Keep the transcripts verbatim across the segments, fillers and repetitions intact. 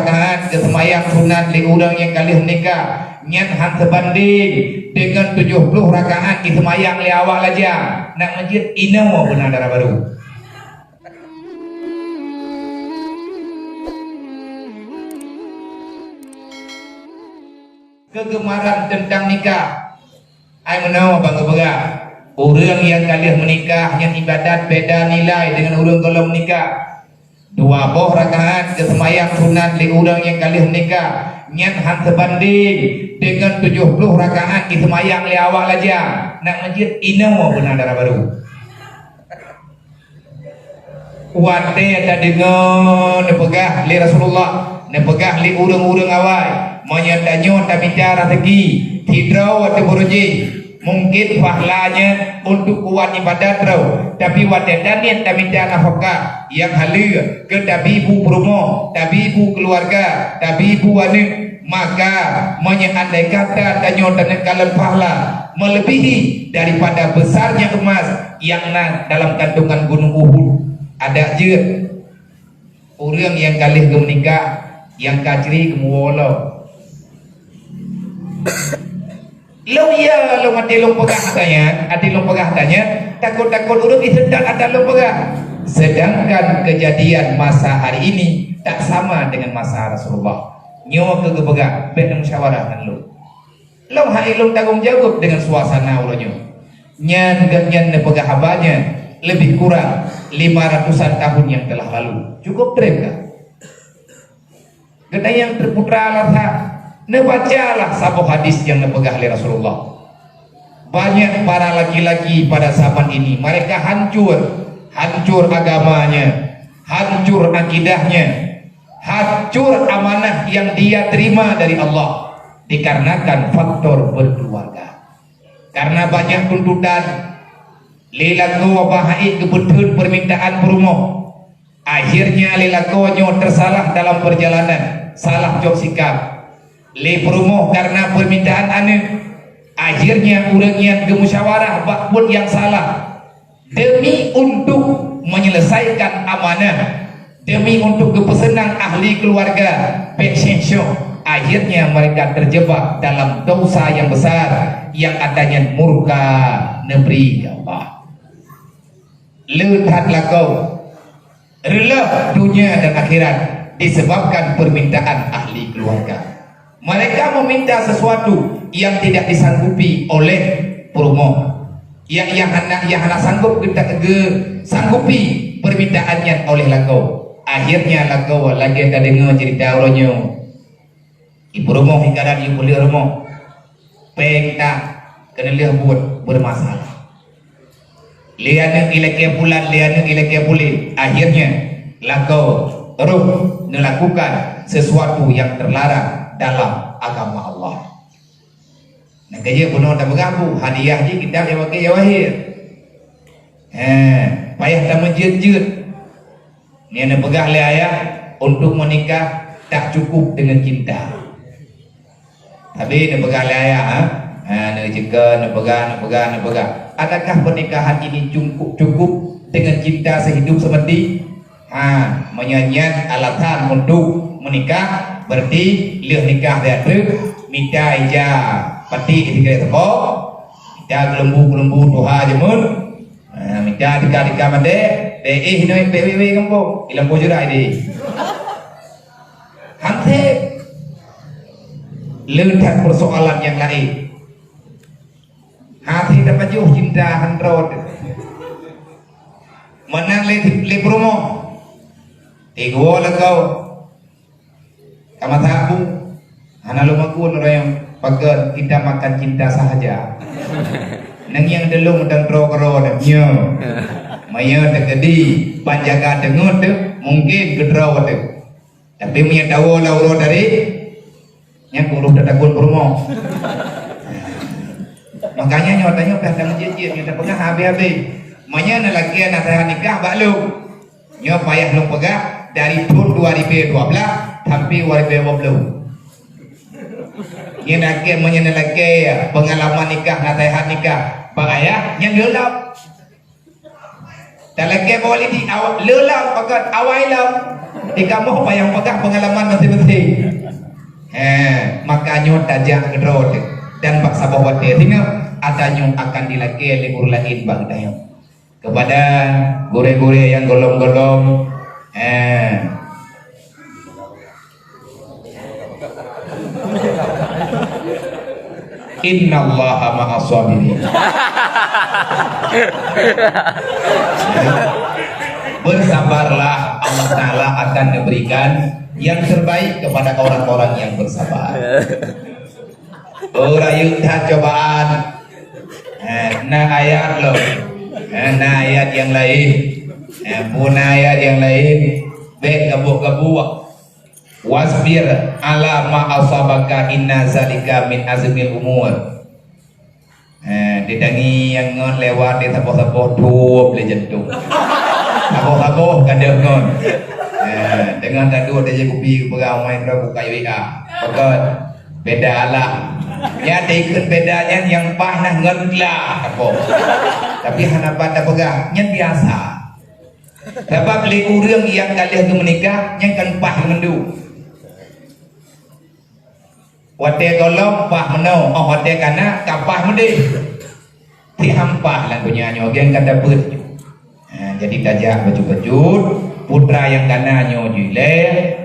rakaat geuseumayang sunat lé ureuëng nyang ka lheueh meunikah, nyan han seubandéng deungon tujoh ploh rakaat geuseumayang lé awak lajang. Nak meujeut inoe beuna dara barô. Keugemaran teuntang nikah. Hai meunoe ban geupeugah, ureuëng nyang ka lheueh meunikah nyan ibadat beda nilai deungon ureuëng gohlom meunikah. Dua boh rakaat geuseumayang sunat lé ureuëng nyang ka lheueh meunikah nyan han seubandéng deungon tujoh ploh rakaat geuseumayang lé awak lajang. Nak meujeut inoe beuna dara barô. Watée tadeungoe neupeugah lé Rasulullah, neupeugah lé ureuëng-ureuëng awai, meunyoe tanyoe tamita raseuki, sidroe ateueh beurujih, mungken pahala nyan untuk kuat ibadat droe, tapi watée taniet tamita nafakah nyang haleue keu tabi bu peurumoh, tabi bu keuluwarga, tabi bu aneuëk, maka meunyoe andai kata tanyoe taneuk kalon pahala meuleubih daripada beusarnya emas nyang na dalam kandungan gunong Uhud. Adak jeuet ureuëng nyang ka lheueh geumeunikah, nyang ka cre geumuwoe lom. Lom iya lom até lom peugah hata nyan, até lom peugah hata nyan, takot-takot ureuëng jiseutôt ata lom peugah. Sedangkan kejadian masa hari ini tak sama dengan masa Rasulullah. Nyoe keuh geupeugah, bék neumusyawarah ngon lôn. Lôn hana lôn tanggong jaweueb deungon suasana uroe nyoe. Nyan gobnyan neupeugah haba nyan leubeh kurang lima ratusan tahun nyang teulah lalu. Cukup treb ka? Geutanyoe nyang teuputra lasa, neubacalah saboh hadis nyang neupeugah lé Rasulullah. Banyak para laki-laki pada zaman ini, mereka hancur, hancur agamanya, hancur akidahnya, hancur amanah yang dia terima dari Allah dikarenakan faktor berkeluarga. Karena banyak tuntutan, lé lakoe bah haiek geubeuteun permintaan peurumoh. Akhirnya lé lakoe nyoe tersalah dalam perjalanan, salah cok sikap. Lé peurumoh karena permintaan aneuëk, akhirnya ureuëng nyan geumusyawarah bak buet nyang salah. Demi untuk menyelesaikan amanah, demi untuk geupeuseunang ahli keluarga, bék syeh-syoh, akhirnya mereka terjebak dalam dosa yang besar, yang katanya murka negeri Allah. Le that lakoe, reuloh dunia dan akhirat disebabkan permintaan ahli keluarga. Mereka meminta sesuatu yang tidak disanggupi oleh peurumoh. Yang, yang hana, yang hana sanggup geuta-, geusanggupi permintaan nyan oleh lakoe. Akhirnya lakoe lagée ka deungoe cerita uroe nyoe. Ibu rumoh ikadan ibu leuh rumoh. Péng tak keuneulheueh buet bermasalah. Lé aneuëk ilakée pulan, lé aneuëk ilakée pulan. Akhirnya, lakoe roh neulakukan sesuatu yang terlarang dalam agama Allah. Nah, kajak bunoe tapeugah bu, hadiah jih kita nyang pakai jawahir. Heh, payah tameujeuet-jeuet. Nyan neupeugah lé ayah, untuk menikah tak cukup dengan cinta. Tapi neupeugah lé ayah, ha? Ha, neuceuka, neupeugah, neupeugah, neupeugah. Adakah pernikahan ini cukup, cukup dengan cinta sehidup semati? Ha, meunyoe nyan alasan untuk menikah, berarti lheueh nikah lé ateueh, mita ija pati sigaret rokok, mita geuleumbu-geuleumbu tuha jameun, ha, mita tika-tika mandé, deh, eh, inoe, beh, beh, beh, gampông, ilang bujur ai deh. Hansé. Le that persoalan nyang laén. Hati tapajoh cinta han droe teuh. Meunan lé, lé peurumoh. Tigoe lakoe. Ka masa aku. Hana lôn makun ureuëng pakon kita makan cinta sahaja. Nang nyang deulông dan droe keudroe teuh nyoe. Meunyoe teukeudi ban jaga teungeut teuh, mungken keudroe teuh. Tapi meunyoe tawoe lam uroe tari, nyan kureueng tatakot peurumoh. Makanya nyoe tanyoe payah tameujeuet-jeuet, nyoe tapeugah habéh-habéh. Meunyoe neulakée naseuhat nikah bak lôn, nyoe payah lôn peugah dari thon dua ribu dua belas sampai dua ribu dua puluh. Nyoe lakée, meunyoe neulakée peungalaman nikah, naseuhat nikah bak ayah, nyan lôn lom. Talakée bak walidi, aw-, leulam pakat awai lam. Di kamoe payah peugah peungalaman maséng-maséng. Eh, maka nyoe tajak keudroe teuh. Dan bak saboh watèe singoh, ata nyoe akan dilakèe lé ureueng laén bak geutanyoe. Kepada gurèe-gurèe nyang gohlom-gohlom, eh, Innallaha ma'as sabirin. Bersabarlah, Allah Ta'ala akan memberikan yang terbaik kepada orang-orang yang bersabar. Oh, rayeuk that cobaan. Eh, na ayat lom. Eh, na ayat nyang laén. Eh, pun na ayat nyang laén. Bèk gabuek-gabuek. Wasbir ala ma asabaka inna zalika min azmil umur. Eh, di tangieng ngon lewat di saboh-saboh tuop lé jantung. Saboh-saboh gadeuh ngon. Eh, deungon taduek tajak kupi peugah main droe buka W A. Pakon? Beda alah. Nyan taikheun beda nyan nyang paih na ngon glah saboh. Tapi hana pat tapeugah, nyan biasa. Sabab lé ureueng nyang ka lheueh geumeunikah, nyan kan paih mandum. Watèe gohlom paih meunoe, 'oh watèe kana ka paih meudéh. Tihampah lam donya nyoe, gen ka tabeuet. Ha, jadi tajak bacut-bacut, putra nyang kana nyoe jih lé,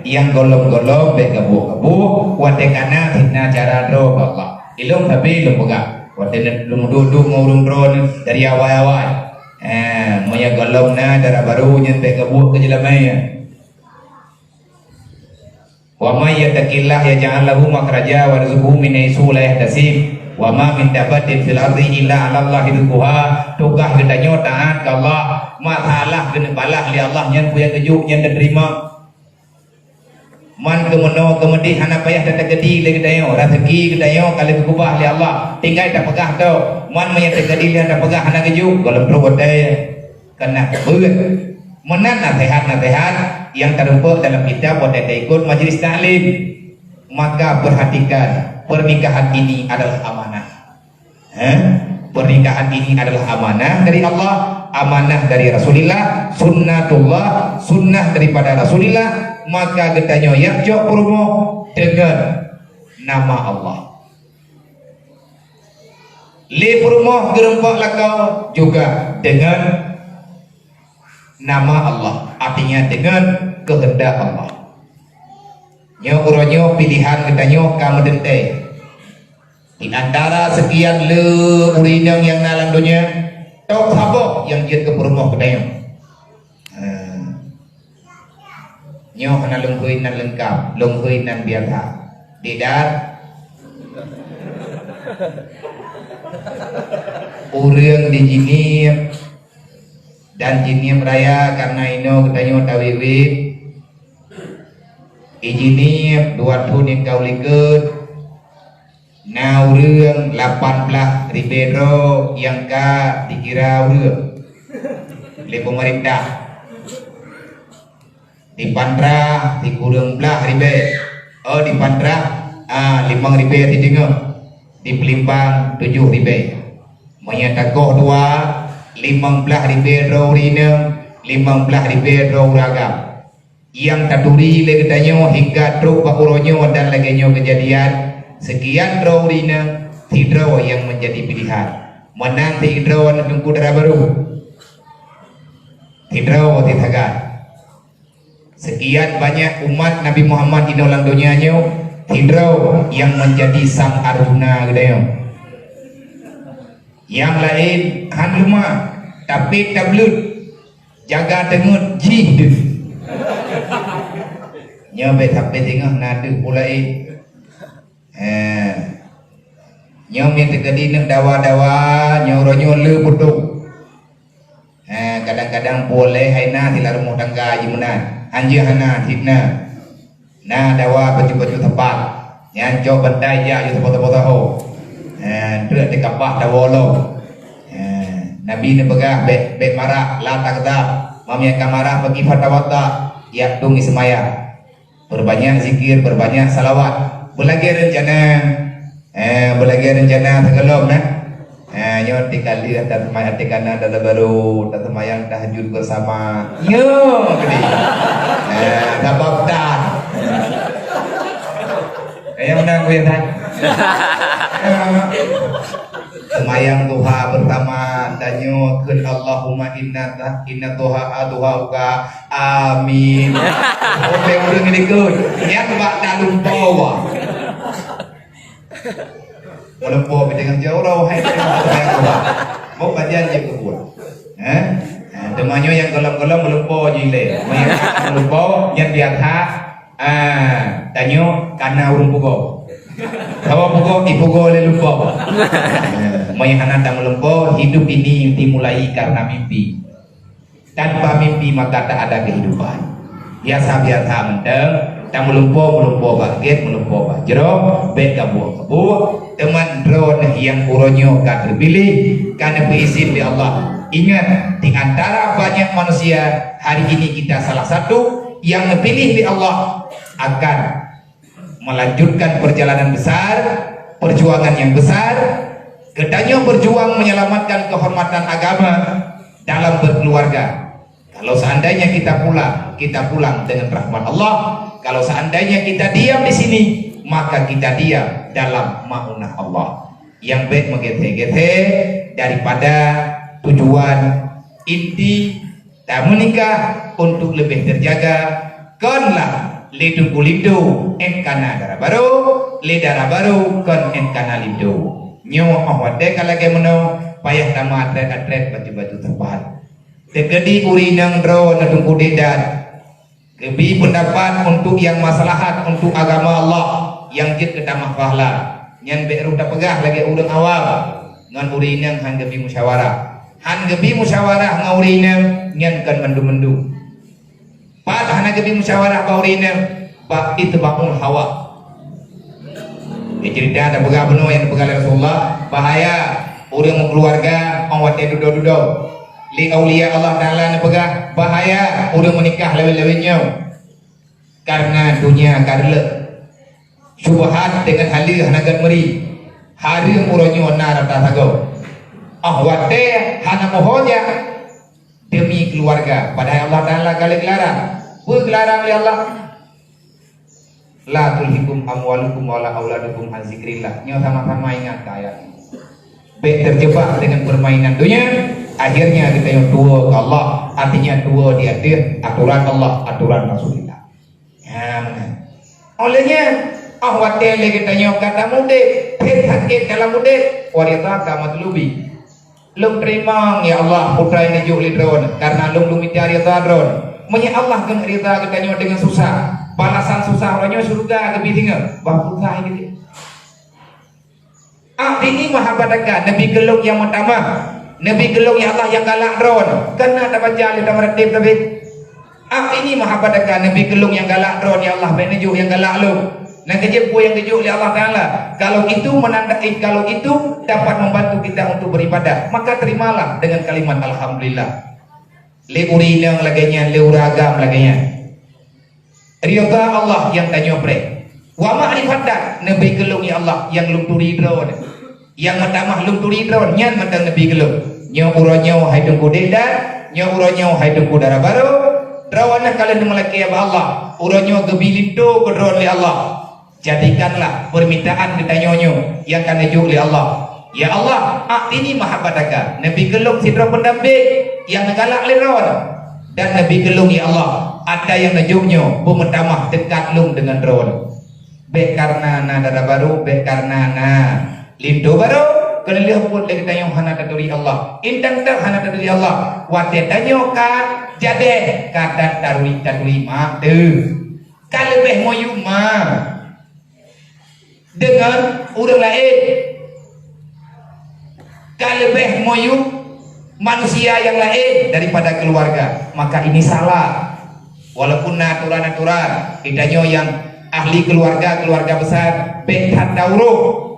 nyang gohlom-gohlom bèk gabuek-gabuek, watèe kana fitnah cara droe bak Allah. Ilôn sabe lôn peugah, watèe lôn duek-duek ngon ureueng droeneuh dari awai-awai. Eh, meunyoe gohlom na dara barô nyan bèk gabuek keu jeulamèe nyan. "Wa may yattaqillaha yaj'al lahu makhraja wa yarzuqhu min haitsu la yahtasib. Wa ma min dabbatin fil ardi illa 'alallahi rizquha." Tugaih geutanyoe taát keu Allah. Masalah keuneuk balaih lé Allah nyan peue nyang geujok nyan teurimong. Man keu meunoe keu meudéh hana payah tateukeudi lé geutanyoe, raseuki geutanyoe ka lheueh geukeubah lé Allah. Tinggai tapeugah toh, man meunyoe teukeudi lé tapeugah hana geujok, gohlom trok watèe kana beuet. Meunan naseuhat-naseuhat nyang tarumpok dalam kitab watèe taikot majlis taklim. Maka perhatikan, pernikahan ini adalah amanah. Eh? Pernikahan ini adalah amanah dari Allah, amanah dari Rasulullah, sunnatullah, sunnah daripada Rasulullah, maka geutanyoe jak cok peurumoh deungon nama Allah. Lé peurumoh geurumpok lakoe juga deungon nama Allah, artinya deungon keuheundak Allah. Nyoe uroe nyoe pilihan geutanyoe ka meuteuntèe. Di antara seukian le ureueng inong nyang na lam donya, tôb saboh nyang jeuet keu peurumoh geutanyoe. Eh, nyoe hana lôn kheun nan leungkap, lôn kheun nan biasa. Di dat, ureueng di Jeunieb dan Jeunieb Raya, karena inoe geutanyoe tawiet-wiet. Di Jeunieb dua thôn nyang ka u likot, na ureueng lapan blaih ribèe droe nyang ka dikira ureueng lé peumeurintah. Di Pantrah sikureueng blaih ribèe. Oh, di Pantrah, ah, limong ribèe siteungoh. Di Peulimpang tujoh ribèe. Meunyoe takoh dua, limong blaih ribèe droe ureueng inong, limong blaih ribèe droe ureueng agam. Nyang taturi lé geutanyoe hingga trok bak uroe nyoe dan lagèe nyoe keujadian, seukian droe ureueng inong, sidroe nyang meunjadi pilihan. Meunan sidroe aneuk teungku dara barô. Sidroe sisagai. Seukian banyak umat Nabi Muhammad inoe lam donya nyoe, sidroe nyang meunjadi sang Arjuna geutanyoe. Nyang laén han leumah, tapi tableuet jaga teungeut jih deuh. Nyoe bèk sampé singoh na deuh peue laén. Eh. Nyoe meuteukadi neuk dawa-dawa, nyoe uroe nyoe le putôh. Eh, kadang-kadang puléh hai na sila rumoh tangga jih meunan. Hanjeuet hana, sit na. Na dawa bacut-bacut sapat. Nyan cok bantai jak yue saboh-saboh saho. Eh, treuk teukapah dawa lom. Eh, Nabi neupeugah, "Bèk, bèk marah, la taghdab. Meunyoe ka marah, fakaifa tawadda." Yak tueng seumayang. Perbanyak zikir, perbanyak salawat. Beulagèe reuncana, eh, beulagèe reuncana sigohlom na. Eh, nyoe tika lheueh taseumay-, tika na dara barô, taseumayang tahajud bersama. Nyo, gede. Eh, sabab dah. Kayak menang gue, Tan. Semayang duha bersama, tanyoe kheun Allahumma inna ta-, inna duha duhauka. Amin. Oke, ureueng ini kheun. Nyan bak na lumpoe. Meulumpoe pih teungoh jauh roh, hai, teungoh jauh roh. Mau kajian je keu buah. Eh? Eh, teuma nyoe nyang golom-golom meulumpoe jih lé. Meunyoe meulumpoe, nyan biasa, ah, tanyoe kana ureueng pugoe. Kawa pugoe, ipugoe lé lumpoe. Eh, meunyoe hana tameulumpoe, hidup ini dimulai karena mimpi. Tanpa mimpi maka tak ada kehidupan. Biasa-biasa mantong, tameulumpoe-meulumpoe bak gét, meulumpoe bak jroh, bék gabuek-gabuek. Teuma droeneuh nyang uroe nyoe ka teupiléh, ka neupeuizin lé Allah. Ingat, di antara banyak manusia, hari ini kita salah satu yang neupilih lé Allah akan melanjutkan perjalanan besar, perjuangan yang besar. Geutanyoe berjuang menyelamatkan kehormatan agama dalam berkeluarga. Kalau seandainya kita pulang, kita pulang dengan rahmat Allah. Kalau seandainya kita diam di sini, maka kita diam dalam maunah Allah. Nyang bék meugeuthe-geuthe daripada tujuan inti tameunikah untuk leubeh teujaga, kon lah lé teungku linto, ék kana dara barô, lé dara barô, kon ék kana linto. Nyoe óh watée ka lagée meunoe, payah tameuatrét-atrét baju-baju teumpat. Teukeudi ureueng inong droe na teungku deuh dan geubi peundapat untuk nyang maslahat untuk agama Allah nyang jeuet keutamah pahala. Nyan bék rôh tapeugah lagée ureueng awam ngon ureueng inong han geubi musyawarah. Han geubi musyawarah ngon ureueng inong nyan kon mandum-mandum. Pat hana geubi musyawarah bak ureueng inong, bak itba'ul hawa. Di cerita tapeugah bunoe nyang tapeugah lé Rasulullah, bahaya ureueng meukeuluwarga óh watée dudoe-dudoe. Lé aulia Allah Taala neupeugah, bahaya ureueng meunikah lawét-lawét nyoe. Karena donya ka reuleuk. Syubhat deungon haleue hana gét meuri. Hareuem uroe nyoe na rata sagoe. Óh watée hana meuho jak demi keuluwarga, padahai Allah Taala ka lheueh geularang. Peue geularang lé Allah? "La tulhikum amwalukum wala auladukum an zikrillah." Nyoe sama-sama ingat keu ayat nyoe. Bék terjebak dengan permainan dunia, akhirnya kita yang tua ke Allah, artinya tua di atas aturan Allah, aturan Rasulullah. Ya, benar. Oleh nyan, ah watée lé geutanyoe ka tamudeb, phet sakét dalam udeb, wa ridhaka matlubi. Lôn teurimong, ya Allah, putra nyang neujok lé Droen, karena lôn, lôn mita ridha Droen. Meunyoe Allah keuneuk ridha geutanyoe deungon susah, balasan susah uroe nyoe syeuruga geubi singoh, bah susah ini. A'tini mahabbataka, neubi keu lôn nyang meutamah, neubi keu lôn, ya Allah, nyang galak Droen. Kana tabaca lé tameuratéb teubiet. A'tini mahabbataka, neubi keu lôn nyang galak Droen, ya Allah, bék neujok nyang galak lôn. Nyan keuh jeuet peue nyang geujok lé Allah Taala. Kalau itu menandai, kalau itu dapat membantu kita untuk beribadah, maka terimalah dengan kalimat alhamdulillah. Lé ureueng inong lagée nyan, lé ureueng agam lagée nyan. Ridha Allah nyang tanyoe preh. Wa ma'rifatak, neubi keu lôn, ya Allah, nyang lôn turi Droen. Nyang meutamah lôn turi Droen, nyan mantong neubi keu lôn. Nyoe uroe nyoe hai Teungku Dek Dan, nyoe uroe nyoe hai Teungku Dara Barô, Droen ka lheueh neumeulakée bak Allah. Uroe nyoe geubi linto keu Droen lé Allah. Jadikanlah permintaan geutanyoe nyoe nyang ka neujok lé Allah. Ya Allah, a'tini mahabbataka, neubi keu lôn sidroe peundampéng nyang neugalak lé Droen, dan neubi keu lôn, ya Allah, atra nyang neujok nyoe beumeutamah deukat lôn deungon Droen. Bék kareuna na dara barô, bék kareuna na linto barô, keuneulheueh buet lé geutanyoe hana taturi Allah. Intan teuh hana taturi Allah, watée tanyoe ka jadeh, ka tan taturi, taturi mak teuh. Ka leubeh meuyuem ma deungon ureueng laén, ka leubeh meuyuem manusia nyang laén daripada keuluwarga, maka ini salah. Walaupun na aturan-aturan, geutanyoe nyang ahli keuluwarga, keuluwarga besar, bék that taurôh.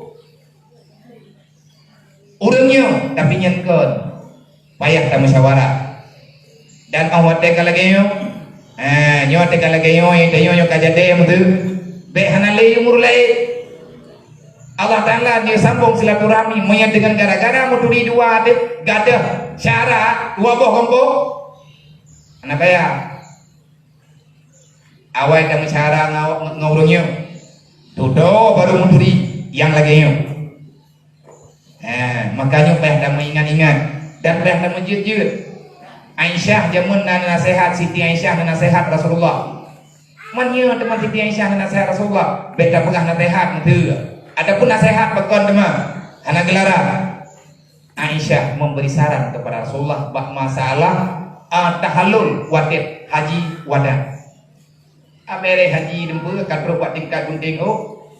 Ureueng nyoe, tapi nyan kon. Payah tamusyawarah. Dan óh watée ka lagée nyoe, ha, nyoe watée ka lagée nyoe, tanyoe nyoe ka jadeh meuteue. Bék hana lé ureueng laén. Allah Taala neusambong silaturahmi, meunyo deungon gara-gara meuturi dua teuh gadoh syara dua boh gampông, hana payah. Awai tameusyara ngon, ngon ureuëng nyoe, dudoe barô meuturi nyang lagée nyoe. Eh, makanya payah tameuingat-ingat dan payah tameujeuet-jeuet. Aisyah jameun na naseuhat, Siti Aisyah na naseuhat Rasulullah. Man nyoe teuma Siti Aisyah na naseuhat Rasulullah, bék tapeugah naseuhat meuteue. Adapun naseuhat pakon teuma, hana geularang. Aisyah memberi saran kepada Rasulullah bak masalah, ah, tahallul watée haji wada. Abéh haji deumpeu ka trok bak tingkat gunting ôk.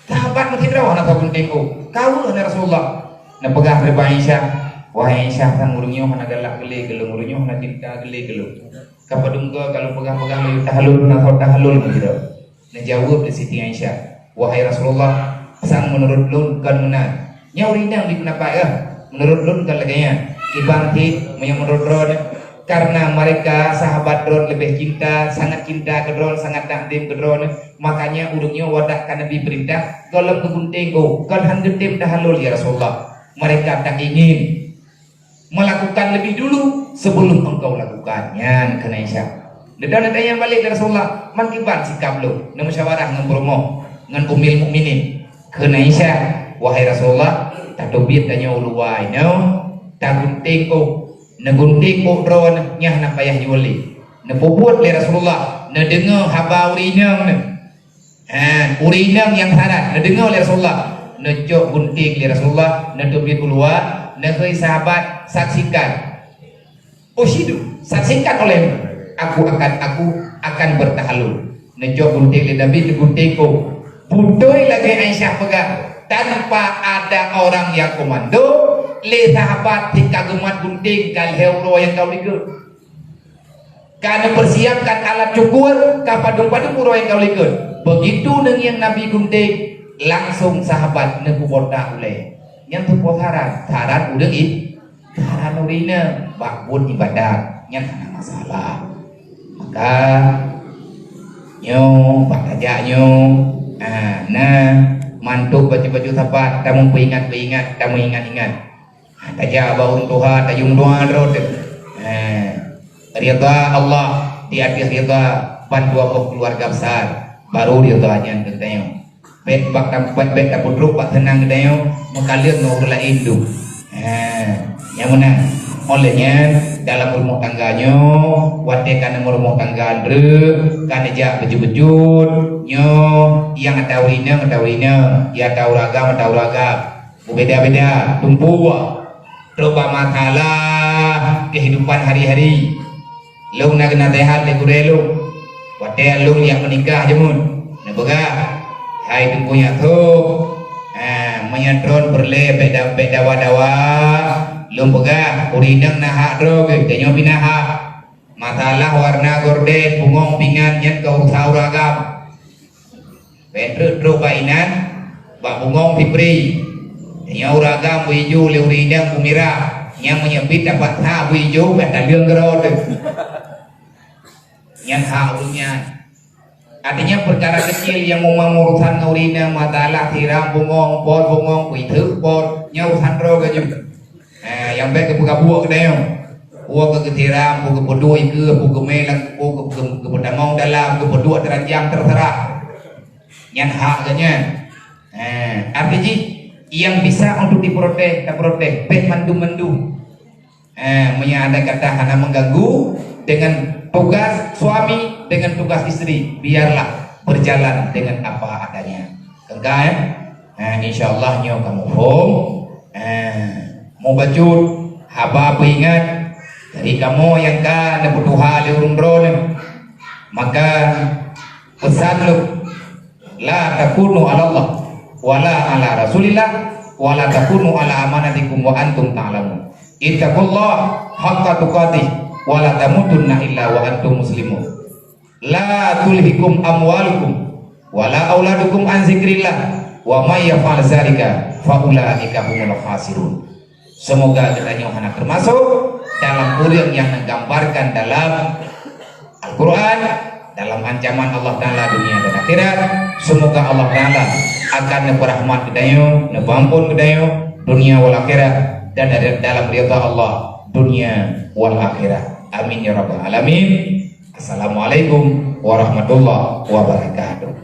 Sahabat meusidroe hana saboh gunting ôk. Ka weueh na Rasulullah. Neupeugah lé Aisyah, "Wahai Aisyah, sang ureuëng nyoe hana galak geulé keu lôn, ureuëng nyoe hana cinta geulé keu lôn. Ka padum goe ka lôn peugah-peugah lé tahallul, na soe tahallul meusidroe." Neujaweueb lé Siti Aisyah, "Wahai Rasulullah, sang meunurot lôn kon meunan. Nyoe ureuëng inong di peundapat, eh, meunurot lôn kon lagée nyan. Kiban cit meunyoe meunurot droeneuh, karena mereka sahabat droe leubeh cinta, sangat cinta keu droe, sangat takdim keu droeneuh, makanya ureuëng nyoe watée ka Nabi peurintah, gohlom geugunting ôk, kon han geutem tahallul, ya Rasulullah. Mereka tak ingin melakukan lebih dulu sebelum engkau lakukan." Nyan kheun Aisyah. Neuda neutanyong balek lé Rasulullah, "Man kiban sikab lôn?" Neumusyawarah ngon peurumoh, ngon Ummul Mukminin. Kheun Aisyah, "Wahai Rasulullah, tateubiet tanyoe u luwa inoe, tagunting ôk. Neugunting ôk droeneuh, nyan hana payah jiwoe lé." Neupeubuet lé Rasulullah, neudeungoe haba ureuëng inong nyoe. Ha, ureuëng inong nyang sarat neudeungoe lé Rasulullah, neucok gunting lé Rasulullah, neuteubiet u luwa, neukheun sahabat, "Saksikan." "Usyidu, saksikan olehmu, aku akan, aku akan bertahallul." Neucok gunting lé Nabi, neugunting ôk. Beutôi lagée Aisyah peugah, tanpa ada orang yang komando, lé sahabat si ka geumat gunting ka lhée uroe nyang ka u likot. Ka neupersiapkan alat cukur, ka padum-padum uroe nyang ka u likot. Begitu neungieng Nabi gunting, langsung sahabat neupeubuet ulée. Nyan teupeue saran, saran ureuëng i-, saran ureuëng inong bak buet ibadat, nyan hana masalah. Maka, nyoe, bak tajak nyoe, ah, na mantok bacut-bacut sapat, tameupeuingat-peuingat, tameuingat-ingat. Ha, tajak bak ureuëng tuha, tajak doa droe teuh. Ha, ridha Allah di ateueh ridha ban dua boh keuluwarga besar, baru ridha nyan keu geutanyoe. Bék bak tam-, bék, bék tapeutrok bak seunang geutanyoe meukalon ngon ureuëng laén duek. Ha, nyang meunan. Óh lheueh nyan, dalam rumoh tangga nyoe, watée ka na meurumoh tangga ndreuk, ka neujak beujeuet-beujeuet, nyoe, nyang ata ureuëng inong, ata ureuëng inong, nyang ata ureuëng agam, ata ureuëng agam. Beubeda-beda, tumpue. Trok bak masalah kehidupan hari-hari. Lôn na geunaseuhat lé gurée lôn. Watée lôn jak meunikah jameun, neupeugah, "Hai Teungku Nyak Thôk, ha, meunyoe droen peureulée bék da-, bék dawa-dawa, lôn peugah, ureuëng inong na hak droe geuh, tanyoe pih na hak. Masalah warna gorden, bungöng, pingan, nyan keu urusan ureuëng agam." Bék treuk trok bak inan, bak bungöng sipri. Nyoe ureuëng agam beu ijo, lé ureuëng inong beu mirah. Nyan meunyoe pih tapaksa beu ijo, bék taleueng keudroe teuh. Nyan hak ureuëng nyan. Artinya, peukara keucil nyang meumang urusan ngon ureuëng inong, masalah siram bungöng, pot bungöng, peuiseuk pot, nyan urusan droe geuh jeuet. Eh, nyang bék geupeugabuek geutanyoe. Peue keu geusiram, peue geupeuduek ikeue, peue geumé lam, peue geu-, geu-, geupeutamong dalam, geupeuduek teuranjang, terserah. Nyan hak geuh nyan. Eh, arti jih, nyang bisa untuk diprotes, taprotes, bék mandum-mandum. Eh, meunyoe andai kata hana mengganggu dengan tugas suami, dengan tugas isteri, biarlah berjalan dengan apa adanya. Keuka, ya? Eh, insya Allah nyoe ka muphom. Eh, mubacut, haba peuingat dari kamoe nyang ka neupeutuha lé ureuëng droeneuh. Maka, peusan lôn, "La takunu 'alallah, wala 'ala Rasulillah, wala takunu 'ala amanatikum wa antum ta'lamun. Ittaqullaha haqqa tuqatih, wala tamutunna illa wa antum muslimun." "La tulhikum amwalukum wala auladukum an zikrillah, wa may yaf'al zalika fa ulaika humul khasirun." Semoga geutanyoe hana termasuk dalam ureuëng nyang neugambarkan dalam Al-Quran, dalam ancaman Allah Taala dunia dan akhirat. Semoga Allah Taala akan neupeurahmat geutanyoe, neupeuampon geutanyoe, dunia wal akhirat, dan ada dalam ridha Allah, dunia wal akhirat. Amin ya rabbal alamin. Assalamualaikum warahmatullahi wabarakatuh.